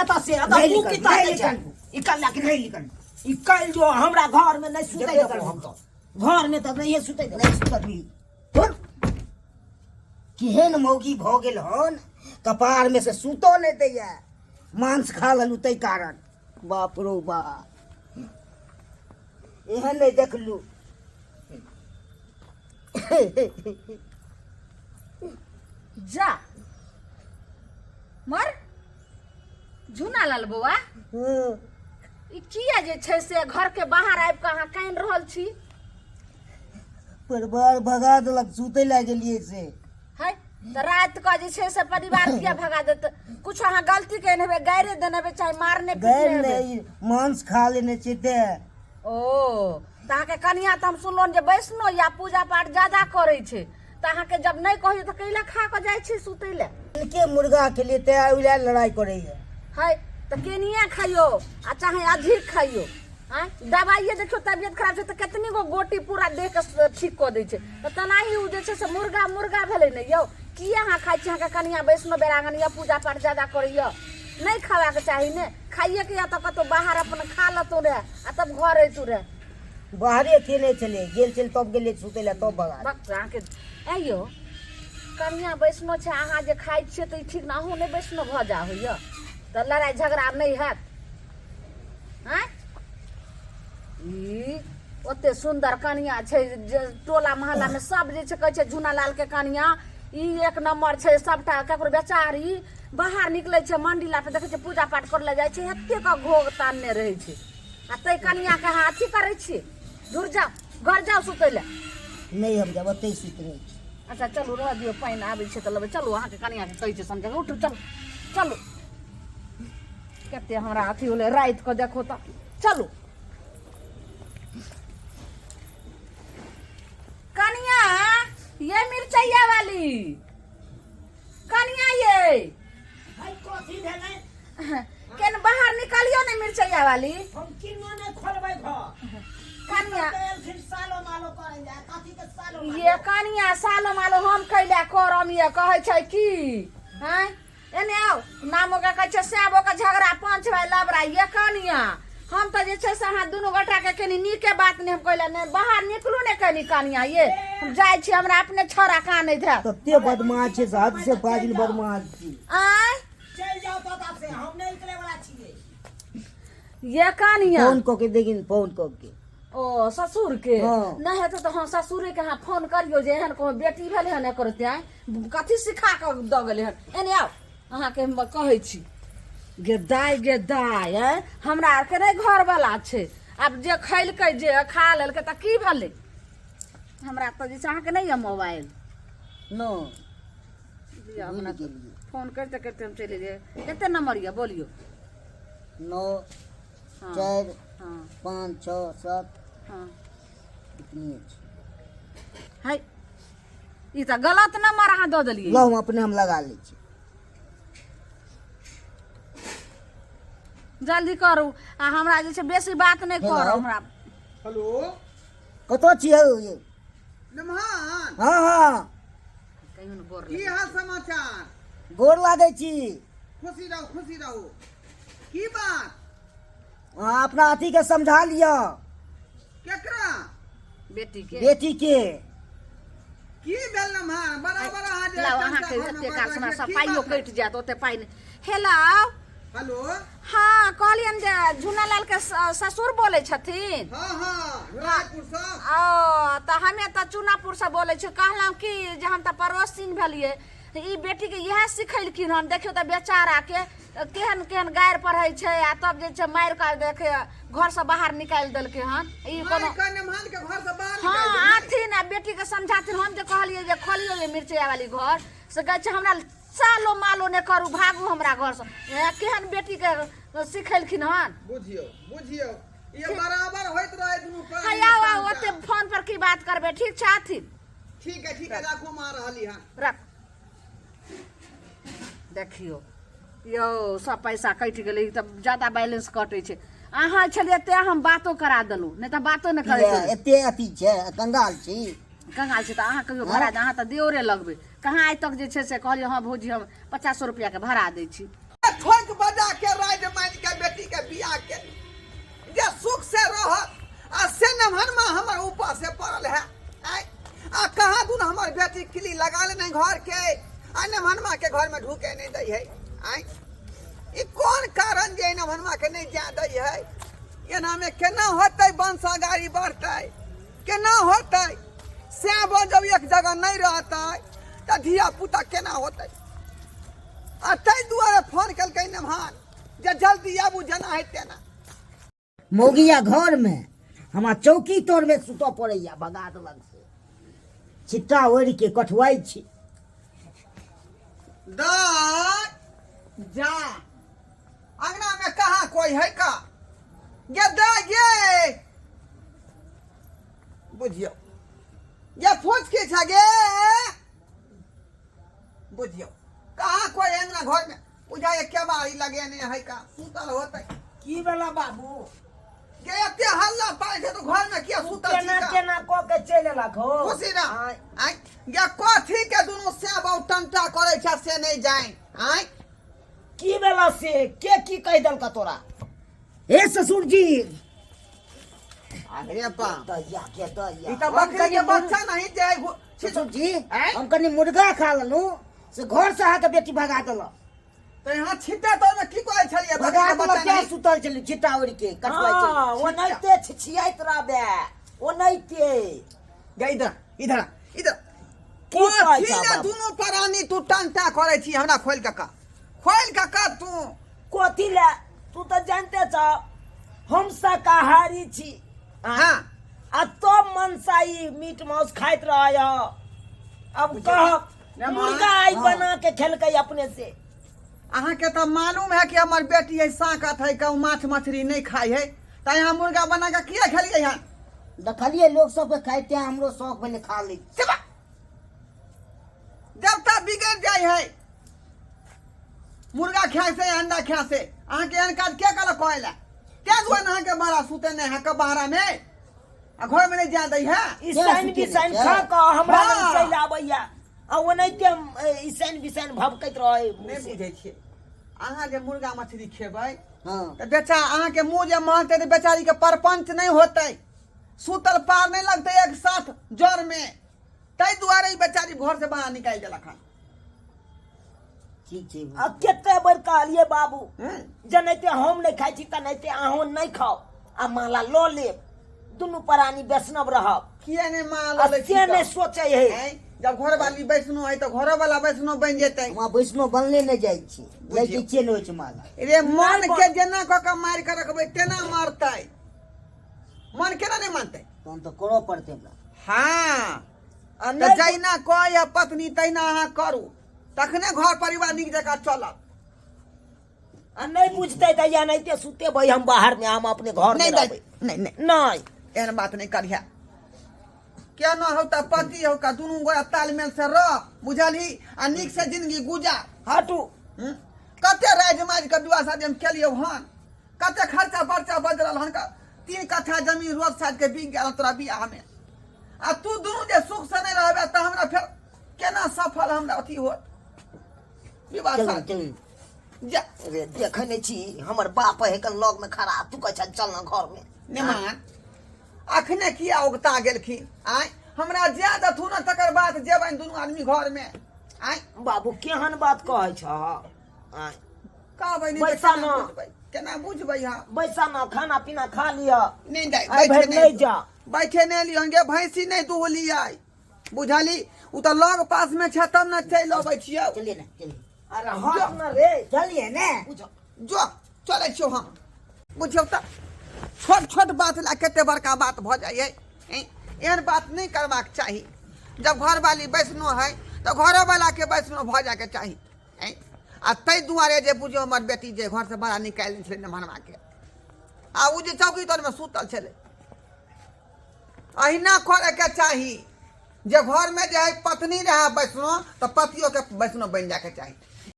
एतऽ से एतऽ नहि तू निकल, की नहि ताकै छै निकल। निकल लए कि नहि निकल निकल जो हमरा घर में नहीं सुतै जेबे देबो करबो। हम तो घर में तऽ नहिए सुतै देबो नहि सुतबी धुर। केहन मौगी भऽ गेल हन कपार में से सुतो नहि दैया मांस खा लेलहुँ ताहि कारण बाप रौ बा एहन नहि देखलू जा मर झुना लाल बौआ ई किया जे छै से घर के बाहर आबि कऽ अहाँ कानि रहल छी परिवार भगा देलक सुतै लए गेलियै से है तऽ राति कऽ जे छै से परिवार किया भगा देत कुछ अहाँ गलती केने हेबै गाइरे देने हेबै चाहे मारने गैर पीटने हेबै नहि मांस खा लेने छै तें ओ तऽ अहाँके कनिया तऽ हम सुनलहुँ जे वैष्णो या पूजा पाठ ज्यादा करै छै तऽ अहाँके जब नहि कहै तऽ कैला खा कऽ जाइ छी सुतै लए इनके मुर्गा के लिए तैं ओहि लए लड़ाई करैया है तऽ केनिया खइयो आ चाहे अधिक खइयो आँय दबाइए देखियौ तबियत खराब छै तऽ कतनी गो गोटी पूरा देहके ठीक कऽ दै छै तऽ तेनाही ओ जे छै से मुर्गा मुर्गा भेलै ने यौ किया अहाँ खाइ छी अहाँके कनिया वैष्णो बैरागन यऽ पूजा पाठ ज्यादा करैया नहि खयबाक चाही ने खाइएके यऽ तऽ कतहु बाहर अपन खा लेतहुँ रहए आ तब घर अयतहुँ रहए बाहरे खेने छलै गेल छलै तब गेलै सुतै लए तब भगा बक अहाँके ऐ यौ कनिया वैष्णो छै अहाँ जे खाइ छियै तऽ ई ठीक ने अहूँ नहि वैष्णो भऽ जा होइए तऽ लड़ाइ झगड़ा नहि हैत आँय ई ओते सुन्दर कनिया छै जे टोला मोहल्लामे सब जे छै कहै छै झुनालालके कनिया ई एक नम्बर छै सबटा ककरो बेचारी बाहर निकलै छै मंडी ला पे देखै छै पूजा पाठ करै लए जाइ छै एतेक घोघ तानने रहै छै आ ताहि कनियाके अहाँ अथी करै छियै दूर जाउ घर जाउ सुतै लए नहि हम जब ओतहि सुति रहै छी अच्छा चलू रह दियौ पानि आबै छै तऽ लेबै चलू अहाँके कनियाके कहै छै समझा उठू चलू चलू कते हमरा अथी होलै राति कऽ देखो तऽ चलू कनिया ये मिरचैया वाली कनिया ये है कथी भेलै केन बाहर निकालियो ने मिरचैया वाली हम किनो नहि खोलबै घर कनिया एलखिन सालो मालो करै लए कथी के सालो मालो? ये कनिया सालो मालो हम कैला करम ये कहै छै की हैं एने आउ नाम ओकरा कहै छै सैब ओकर झगड़ा पाँच भाइ लबड़ा ये कनिया हम तऽ जे छै से अहाँ दुनू गोटाके कनि नीके बात नहि हम कहले नहि बाहर निकलू ने कनि कनिया ये हम जाइ छी हमरा अपने छौड़ा कानैत है तते बदमाश छै से हद से फाजिल बदमाश छी आँय चलि जाउ तऽ से हम नहि निकलै वाला छियै ये कनिया फोन कऽ के देखिन फोन कऽ के ओ ससुर के हाँ। नहि हेतै तऽ हँ ससुरे के अहाँ फोन करियौ जे एहन कोनो बेटी भेलै हन एकर तेँ कथी सिखा कऽ दऽ गेलै हन एने आउ अहाँके हम कहै छी गे दाय गे दाय आँय हमरा आरके नहि घरवला छै आब जे खैलकै जे खा लेलकै तऽ की भेलै हमरा तऽ जे छै अहाँके नहि यऽ मोबाइल नो लिअ भूलि अपना गेलियै फोन करिते करिते हम चलि एलियै कते नम्बर यऽ बोलियौ 9 हँ 4 हँ 5 6 7 हँ इतनी छै है ई तऽ गलत नंबर अहाँ दऽ देलियै लौ हम अपने हम लगा लै छी जल्दी करू आ हमरा जे छै बेसी बात नहि हेलो। करब हमरा हेलो कतऽ छियै यौ ये? नमहान हँ हँ कहियो ने गोर की हाल समाचार गोर लागै छी खुशी रहू खुशी रहू की बात अहाँ अपना अथीके समझा लिअ केकरा बेटी के बेटी के की भेल नमहान बराबर अहाँ जे लाउ चमचा अहाँके घरमे एते काल बैसल हमरा छियै, सब की पाइयो बात है? कटि जायत ओते पाइ नहि हेलो हेलो हँ कहलियनि जे झूनालाल के ससुर बोलै छथिन हाँ हाँ रायपुर सँ ओ तऽ हमे तऽ चूनापुरसँ बोलै छी कहलहुँ कि जे हम तऽ पड़ोसिन भेलियै ई बेटीके इएह सिखेलखिन हन देखियौ तऽ बेचाराके केहन केहन गारि पढ़ै छै आ तब जे छै मारि कऽ देखे घरसँ बाहर निकालि देलकै हन ई कोनो मारि कऽ नमहान के घर से बाहर हँ निकालि देलकै। आथिन आ बेटीके समझाथिन हम जे कहलियै जे खोलियौ ये मिरचैया वाली घर से कहै छै हमरा सालो मालो नहि करू भागू हमरा घरसँ ए, केहन बेटीके सिखेलखिन हन बुझियौ बुझियौ ये बराबर होइत रहे दुनू प्राणी हँ आउ आउ में ओते फोन पर की बात करबै ठीक छै आथिन ठीक है ठीक है राखू हम आ रहली हन रख देखियौ यौ सब पैसा कटि गेलै ई तऽ ज्यादा बैलेंस कटै छै अहाँ छलियै तेँ हम बातो करा देलहुँ नहि तऽ बातो नहि करै किया छलियै एते अथी छै कंगाल छी कंगाल छी तऽ अहाँ कहियो भाड़ा अहाँ तऽ देओरे लगबै कहाँ आइ तक जे छै से कहलियै हँ भौजी हम 50 रुपैआके भाड़ा दै छी ठोक बजा के राति घरमे ढुके नहि दै है। आँय, ई कोन कारण जे एना भनमाके नहि जाय दै है? एनामे केना होतै वंश अगाड़ी बढ़तै? केना होतै? सएह जब एक जगह नहि रहतै तऽ धिया पुता केना होतै? आ ताहि दुआरे फोन केलकै नमहान जे जल्दी आबू, जेना है तेना। मौगिया घर में हमरा चौकी तर में सुतऽ पड़ैया, भगा देलक से छिट्टा ओढ़ि के कठुआइ छी। दाय जा, अंगना में कहाँ कोई है का? गे दाय गे, बुझियो गे फूस की छ गे, बुझियो कहाँ कोई अंगना घर में बुझाए केबाड़ी लगेने है का, सुतल होतै। की भेला बाबू? गे एते हल्ला पाइ छै तऽ घर में किया सुतल छी? केना का केना कऽ के चलि एलक हो? खुशी ना। आँय गे, कथी के दुनू सेब टंटा करै छै से नहि जाय? आँय, की भेला से? के की कहि देलक तोरा? हे ससुर जी। अरे बाप, दहिया के दहिया। ई तऽ बकरी के बच्चा नहीं जाय। ससुर जी। आँय? हम कनि मुर्गा खा लेलहुँ से घर से अहाँके बेटी भगा देलक। तऽ यहाँ छिट्टा तर में की कहै छलियै? भगा बकरी के देलक। बच्चा क्या नहीं सुतल छली, छिट्टा ओढ़ि के कटुआइ छली। हँ, ओनाहिते छिछियाइत रहबे ओनाहिते। गे इधर इधर इधर। की कहै कथी छह ने बाबू? दुनू प्राणी तू टंटा करै छी हमरा? खोलि कऽ कह, खोलि कऽ कह तू। कथी ले? तू तऽ जानते छ हम शाकाहारी छी। हाँ। आ तो मनसाई मीट मांस खाइत रह। अब कह, मुर्गा आई बना के खेलकै अपने से। अहाँके तऽ मालूम है कि हमर बेटी है साकत है, कहूँ माछ मछली नहि खाइ है, तऽ यहाँ मुर्गा बना कऽ किया खेलियै हन? देखलियै लोक सबके खाइते, हमरो शौक भेलै, खा लै छी। चबा। जब तक बिगड़ जाइ है मुर्गा खाय से, अंडा खाय से। अहाँके एहन काज के कहलक कहै लए? के दुआरे अहाँके बड़ा सुते नहि है के बाहरा में आ घर में नहि जाय दै है? ईसाइन सुते बिसाइन नहि खा छै। कऽ हमरा लग हाँ। चलि आबैया आ ओनाहिते ईसाइन बिसाइन भभकैत रहै। नहि बुझै छियै अहाँ जे मुर्गा मछली खेबै हाँ। तऽ बेचा अहाँके मुँह जे महकतै तऽ बेचारीके परपंच नहि होतै, सुतल पार नहि लगतै एक साथ जर में। ताहि दुआरे ई बेचारी घर से बाहर निकालि देलक हन। ठीक छै। आ कते बेर कहलियै बाबू, जेनाहिते हम नहि खाइ छी तेनाहिते अहूँ नहि खाउ आ माला लऽ लेब, दुनू प्राणी वैष्णव रहब। किया नहि माला आ लै छी से नहि तऽ? सोचै है। आँय, जब घरवाली वैष्णो है तऽ घरोवाला वैष्णो बनि जेतै। हमरा वैष्णो बनले नहि जाइ छै, लै के छियै नहि होइ छै माला। रे मन के जेना कऽ के मारि कऽ रखबै तेना मारतै। मन केना नहि मानतै? तहन तऽ करऽ पड़तै हमरा। हाँ। आ तऽ नहि जहिना कहैए पत्नी तहिना अहाँ करू, तखने घर परिवार नीक जकाँ चलत। आ नहि बुझतै तऽ एनाहिते सुतेबै हम बाहर मे, हम अपने घर मे नहि दाइ, रहबै। नहि नहि। नहि, एहन बात नहि करिहे। केना हौ तऽ पति हौ का, दुनू गोरा तालमेल से रह, बुझलही? आ नीक से जिंदगी गुजार। हटू। कते राजि माजि कऽ विवाह शादी हम केलियौ हन, कते खर्चा बर्चा बजरल हन, 3 कट्ठा जमीन रोड साइड के बिक गेल तोरा बियाह में। आ तू दुनू जे सुख से नहि रहबे तऽ हमरा फेर केना सफल हमरा अथी होत विवाह चलू। शादी? चलू। जा। रे देखै नहि छी, हमर बाप है लग में खड़ा, तू कहै छ चल ना घर में। निमान अखने किया उगता गेलखिन? आँय, हमरा जाय देथु ने, तकर बाद जेबनि दुनू आदमी घर में। आँय। बाबू, केहन बात कहै छ? आँय। कहबै नहि तऽ बैसा केना ना। बुझबै? केना बुझबै हम? बैसा ना, खाना पीना खा लिअ। नहि दाइ, आइ बैठे भरि नहि। नहि जा। बैठे नहि लियौ गे, भैंसी नहि दुहलियै, बुझली? ओ तऽ लग पास में छै तब ने चलि अबै छियौ। चलिए ना, चलिए। अरे हट ना रे। चलिए ने। बुझ। जो, चलै छियौ हम। बुझियौ तऽ छोट छोट बात लए कते बड़का बात भऽ जाइ है। एहन बात नहि करबाक चाही। जब घरवाली वैष्णो है तऽ घरोवालाके वैष्णो भऽ जायके चाही। आ ताहि दुआरे जे बुझियौ हमर बेटी जे घरसँ बाहर निकालि देने छलै नमहरमाके, आ ओ जे चौकी तरमे सुतल छलै। अहिना करैके चाही जे घरमे जे है पत्नी रहै वैष्णो तऽ पतियोके वैष्णो बनि जायके चाही।